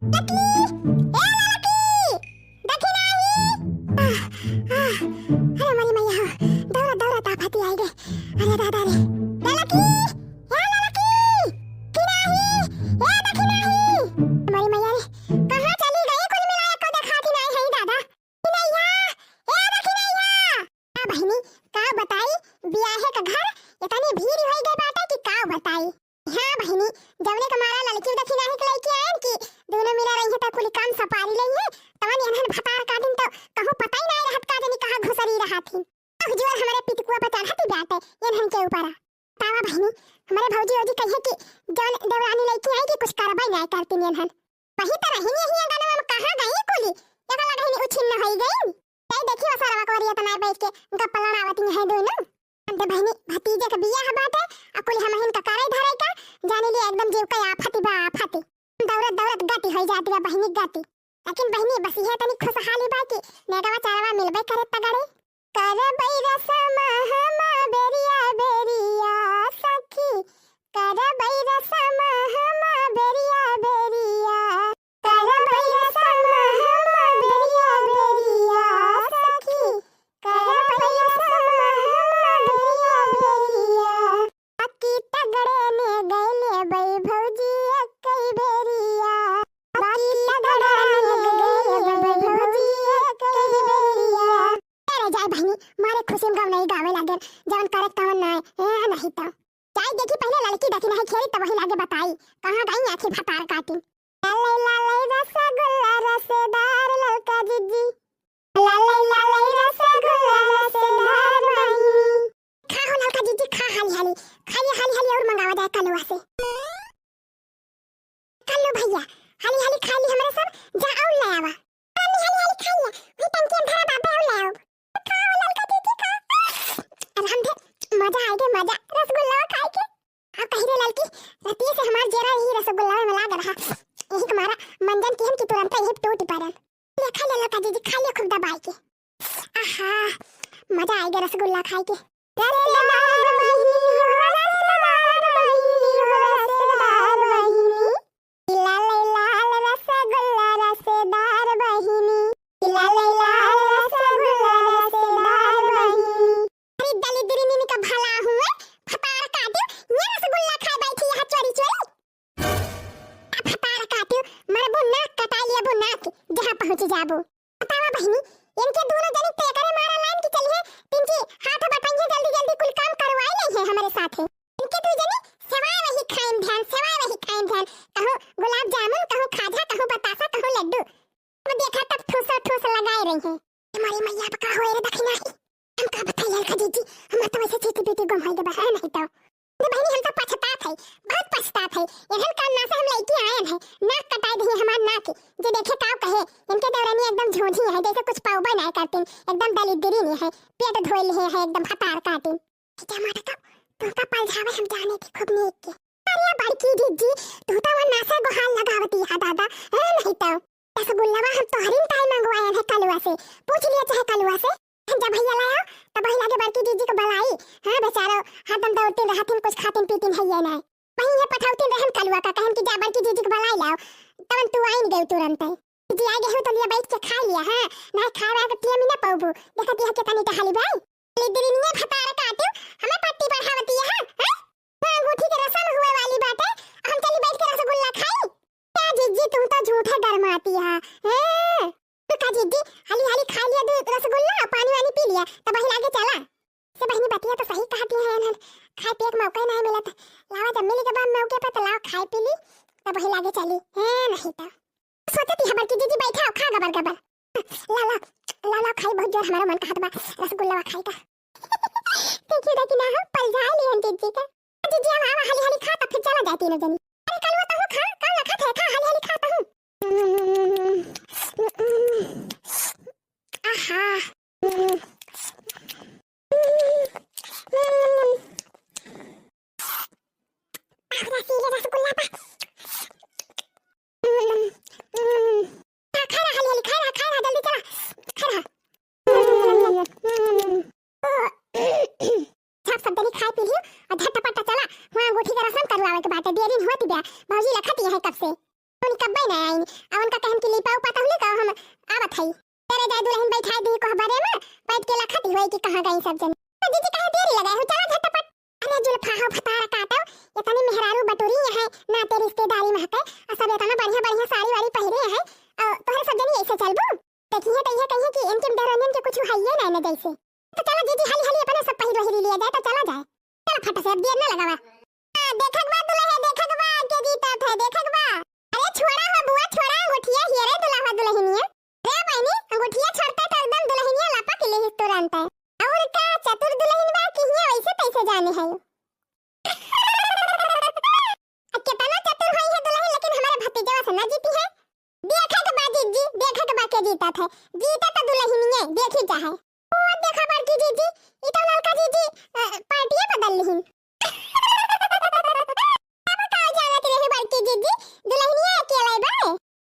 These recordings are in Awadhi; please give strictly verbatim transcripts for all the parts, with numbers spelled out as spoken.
ललकी, ए ललकी, देखी नाही। आह, आह, अरे मोरी मैया हो, दौड़त दौड़त आफती आई गए। अरे दादा रे, ललकी, ए ललकी, देखी नाही, ए देखी नाही। मोरी मैया रे, कहाँ चली गई? कुल मिलाए को देखाती नाही है दादा। दखिनैया, ए दखिनैया। का बहिनी, का बताई, बियाहे का घर इतनी भीड़ होइ गई बाटे कि का बताई। हाँ बहिनी, जवने का मारा ललकी दखिनही के लइके आएन कि दुनो मिला रही है त कुल काम सपारी लई है, तवन एनहन भतार काटिन त कहूँ पता ही नाही रहत का जनी कहाँ घुसरी रहत ही। अह जोर हमरे पितकुआ पर चढ़ती बाटे एनहन के ऊपर। तावा बहिनी, हमरे भौजी ओजी कहिए कि जौन देवरानी लइके आई कि कुछ करबै नाही करतीन एनहन। वही त रहिन यही अंगनवा में, कहाँ गई कुली? एका लगहिन उछिन्न होई गई। तै देखी वसरवा कोरिया तनाय बैठ के गप्प लड़ावती है दोनों। अंते बहिनी, भतीजे के बियाह बाटे, आ कुली हमहिन का करे धरे का, जाने लिए एकदम जीव का आफती बा आफती। दौड़त दौड़त गति होई जाती बा बहिनी गति। लेकिन बहिनी, बस इहे तनी खुशहाली बा कि नेगवा चारवा मिलबे करे तगड़े। करबै रसम हम बेरिया बेरिया सखी, करबै रसम हम बेरिया बेरिया, करबै रसम हम बेरिया बेरिया सखी, करबै रसम हम बेरिया बेरिया। बाकी तगड़े ने गइले बै भौजी एक्कै बेरिया। बाकी तगड़े ने गइले बै भौजी एक्कै बेरिया। अरे जाए बहिनी, मारे खुशी में गवनई गावे लागेन, जवन करे तवन नाय, ए, नहीं तो। जाए देखी पहिले ललकी दखिनही खेली, तब वही लागे बताई, कहाँ गई आखिर भतार काटी। लाले लाले रसगुल्ला रसदार ललका जिज्जी, लाले लाले रसगुल्ला रसदार बहिनी। खा हो ललका जिज्जी, खा हाली हाली, खाली हाली हाली और मंगावा जाए कलुआ से। कल्लू भैया, हाली हाली खाई ली हमरे सब, जा और ले आवा। मम्मी हाली हाली खाई ले, वही टंकी में धरा बाबे और ले आओ। खाओ ललका दीदी का। अलहमदे, मजा आए गे मजा, रसगुल्ला खाए के। अब कही रे ललकी, रतिये से हमार जेरा यही रसगुल्ला में लाग रहा। यही तुम्हारा मंजन की हम की तुरंत यही टूट पड़न। ले खा ले ललका दीदी, खा ले खूब दबाई के। आहा, मजा आए गे रसगुल्ला खाए के। रसदार बहिनी हो, रसदार बहिनी हो, रसदार बहिनी। लाल लाल रसगुल्ला रसदार बहिनी, लाल लाल रसगुल्ला रसदार बहिनी। अरे दलिद्री नीन का भला हुए, भतार काटियो, ये रसगुल्ला खाए बैठी यहाँ चोरी चोरी। आ भतार काटियो, मरबो नाक कटाई लियबो नाक, जहाँ पहुँच जाबो। बतावा बहिनी, इनके दोनों जनी तेकरे मारा लाइन की चली है, तिनकी हाथ बटाइए, जल्दी जल्दी कुल काम करवाए नहीं है हमारे साथ है। इनके दो जनी सेवाए वही खाइन ध्यान, सेवाए वही खाइन ध्यान, कहूँ गुलाब जामुन, कहूँ खाजा, कहूँ बतासा, कहूँ लड्डू। अब देखा तब ठूसा ठूस लगाए रही है। हमारी मैया अब का होए रे दखिनही, हम का बताई ललका जीजी, हमार तो वैसे चीटी पीटी गुम होई गबा है नहीं तो। अरे बहिनी, हम तो पछतात है, बहुत पछतात है। एहन काम ना से हम लइके आएन है, नाक कटाई दही हमार नाक। जे देखे काव कहे, इनके देवरानी एकदम झूठी है, जैसे कुछ पाउबा ना करतीन, एकदम दलिद्री नहीं है, पेट धोए लिए है, एकदम भतार काटिन। ठीक है माता, तो तुमका पलझावे हम जाने थे खूब नीक के। अरे बड़की जीजी, तू तो वन नासे गोहार लगावती है दादा, है नहीं तो। रसगुल्लावा हम तोहरिन ताई मंगवाए हैं कलुआ से, पूछ लिया चाहे कलुआ से। जब भैया लाया, तब वही लागे बड़की जीजी को बलाई। हाँ बेचारो, हरदम दौड़तीन रहतीन, कुछ खातीन पीतीन है ये नहीं। वही ये पठावतीन रहन कलुआ का, कहन कि जा बड़की जीजी को बलाई लाओ, तवन तू आइन गई तुरंत। जीजी आ गए हो तो लिया बैठ के खा लिया, हाँ, नहीं खाए वाए के टिया में ना पाउबू, देखती है कितनी टहली बाई। दलिद्री निये भतार काटियो, हमें पट्टी पढ़ावती है, हैं? हाँ, अंगूठी के रसम हुए वाली बाटे, हम चली बैठ के रसगुल्ला खाई। क्या जीजी, तुम तो झूठे गरमाती है, हैं? तो का जीजी, हाली हाली खा लिया दो रसगुल्ला, पानी वानी पी लिया, तब वही लागे चला। से बहिनी बतिया तो सही कहती है, इन्हन खाए पिए के मौका ही नहीं मिलत। लावा जब मिल के बाद मौके पे तो लाओ खाए पी ली, तब वही लागे चली, हैं? नहीं तो। सोचती है बड़की जीजी, बैठा हो, खा गबर गबर। ला, ला, ला, ला, खाई, बहुत जोर हमारा मन कहत बा रसगुल्ला खाई का। देखिए, देखी ना, हम पलझाए लिहन जीजी का। जीजी, हम आवा, हाली, हाली खा, तब फिर चला जाए तीनों जनी। अरे, कलुआ, तहूँ खा, का लखत है, खा, हाली, हाली खा, तहूँ। आहा। आह, रसीले रसगुल्ला बा। खा, खा रहा, हाली, हाली, खा रहा, खा रहा, जल्दी चला, खा रहा। सब, सब जनी खाए पी लियो और झटपट चला, वहाँ अंगूठी के रसम करवावे के बाटे, देरी होती बा, भौजी लखत है कब से, उन कब्बे ना आवत हई। तेरे जाए दुलहिन बैठाए दी कोहबरे मा, बैठ के लखत ही होई कि कहाँ गई सब जनी। तो जीजी काहे देरी लगाए हो, चला झटपट। अरे जुल्फा हो भतार काटो, इतनी मेहरारू बटुरी है, नाते रिश्तेदारी महके, और सब इतना बढ़िया बढ़िया साड़ी वाड़ी पहिरे हैं, और तोहरे सब जनी ऐसे चलबू? देखिए तो ये कहिए कि इनके डरनियन के कुछ हइये ना न जैसे। तो चला जीजी हाली हाली अपने सब पहिर वहिरी लिया जाए तो चला जाए। चला फट से अब देर ना लगावा। हाँ, देखक बा दुलहे, देखक बा के जीता था, देखक बा। अरे छोड़ा हो बुआ, छोड़ा अंगूठिया हियरे दुल्हा दुलहिनिया। रे बहनी, अंगूठिया छोड़ता तो एकदम दुलहिनिया लपक लेहिस तुरंत। और का चतुर दुलहिन बा कि हिया वैसे तैसे जाने है। अब कितना चतुर होई है दुलहिन, लेकिन हमारे भतीजवा से ना जीती है। देखक बा जीजी, देखक बा के जीता था। जीता तो दुलहिनिया, देखी चाहे। ओ देखा बड़की जीजी, ई तो ललका जीजी, अ, पार्टिया बदल लिहिन। अब का जानत रहे बड़की जीजी, दुलहिनिया अकेले बा।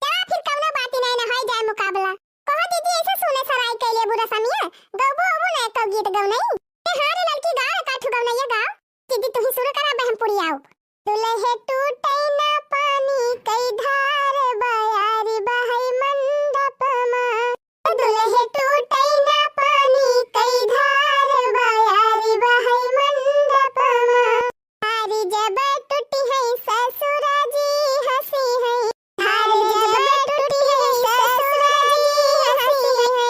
चला फिर कौनो बात ही नहीं ना, होई जाए मुकाबला। कहो जीजी, ऐसे सुने सराय कैले बुरा समिया, गौबो अबो ना एको गीत गौनई। ए हाँ रे ललकी, गाओ एक आठ गौनैया गाओ। जीजी तू ही शुरू करा, बहम पुरी आओ। दुलहे टूटै ना पानी कई धार, बयारी बहै मंडप मा। दुलहे टूटै ना पानी कई धार, बयारी बहै मंडप मा। धार जब टूटी है ससुरा जी हँसी है। धार जब टूटी है ससुरा जी हँसी है।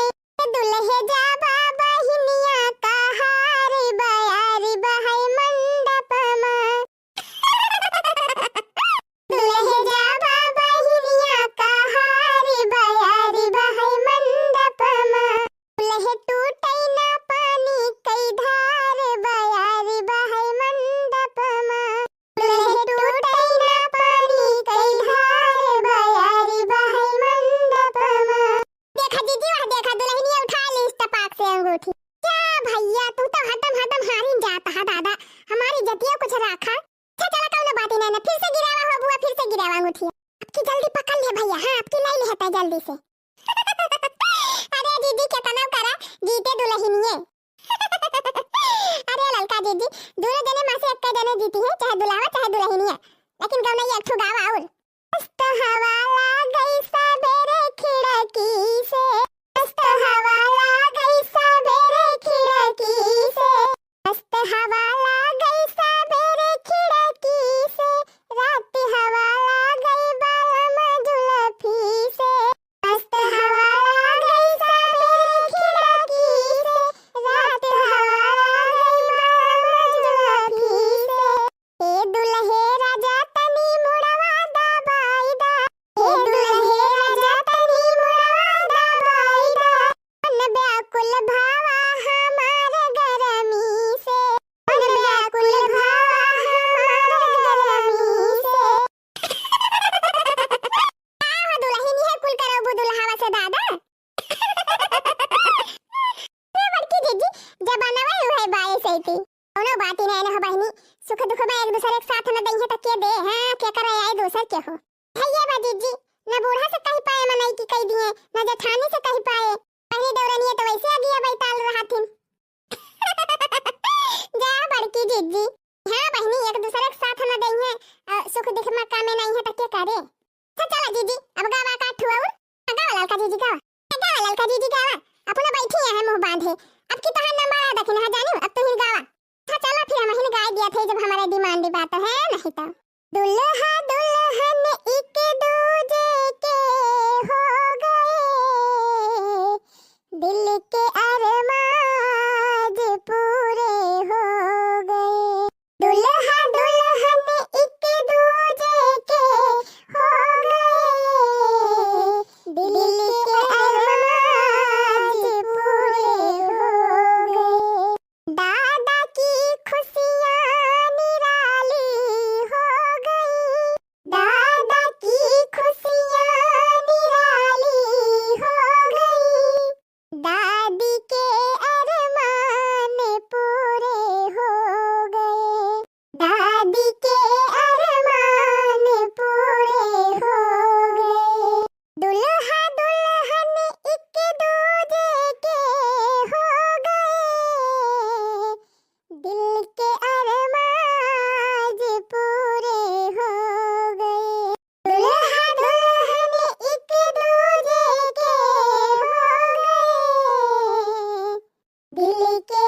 दुलहे जाबा बहिनिया कहार, बयारी बहै मंडप मा। दुलहे जाबा बहिनिया कहार, बयारी बहै मंडप मा। दुलहे टूटै ना पानी कई धार, बयारी बहै मंडप मा। दुलहे टूटै ना पानी कई धार, बयारी बहै मंडप मा। देखा जीजी, वह देखा दुलहिनिया उठा ली इस टपाक से अंगूठी। क्या भैया, तू तो हरदम हरदम हारिन जाता है दादा, हमारी इज्जतिया कुछ राखा। अच्छा चला कौनो बात ही नहीं ना, फिर से गिरावा हो बुआ, फिर से गिरावा अंगूठी। अब की जल्दी पकड़ ले भैया, हाँ अब की लाई लेता जल्दी से। अरे जीजी केतना करा, जीते दुलहिनिये। अरे ललका जीजी, दोनों जने मा से एक जने जीती है, चाहे दुलावा चाहे दुलहिनिया, लेकिन गौना ये एक ठो गावा और। मस्त हवा लागै सबेरे खिड़की से, मस्त हवा लागै सबेरे खिड़की से, मस्त हवा लागै सबेरे खिड़की से, रात हवा लागै बालम जुलफी से। मस्त हवा लागै सबेरे खिड़की से, रात हवा लागै बालम जुलफी से। ए दुलहे राजा तनी मुड़वा दबाई दा। ए दुलहे राजा तनी मुड़वा दबाई दा। मन व्याकुल भावा हमार गरमी से। मन व्याकुल भावा हमार गरमी से। का हो दुलहिन, ये कुल करबू दुलहावा से दादा? ए बड़की जीजी, जमानवा उहे बाए सैती। कौनो बात ही नहीं न हो बहिनी, सुख दुख में एक दूसरे के साथ न दइहे त के दे, हाँ, के करे आए दूसर के हो। है ये बा जीजी, न बूढ़ा से कही पाए मनई की कही दिए, न जेठानी से कही पाए। बहिनी देवरनिया तो वैसे अगिया बैताल रहा थिन। जा बड़की जीजी, हाँ बहिनी, एक दूसरे के साथ न दइहे, अ, सुख दुख में कामे नहीं है त के करे। अच्छा चला जीजी, अब गावा का ठुआ और? गावा ललका जीजी गावा। गावा ललका जीजी गावा। अपना बैठी है मुँह बांधे। अब की तोहार नंबर आ दखिन हा जानू, अब तू ही गावा। अच्छा चला फिर हम ही गाय दिया थे जब हमारे डिमांड बात है नहीं तो। दुल्हा दुल्हन एक दूजे के हो गए, दिल के अरमाज पूरे हो गए। दुल्हा दुल्हन एक दूजे के हो गए, दिल के अरमाज पूरे हो गए। दादा की खुशियाँ निराली हो गई। दिल के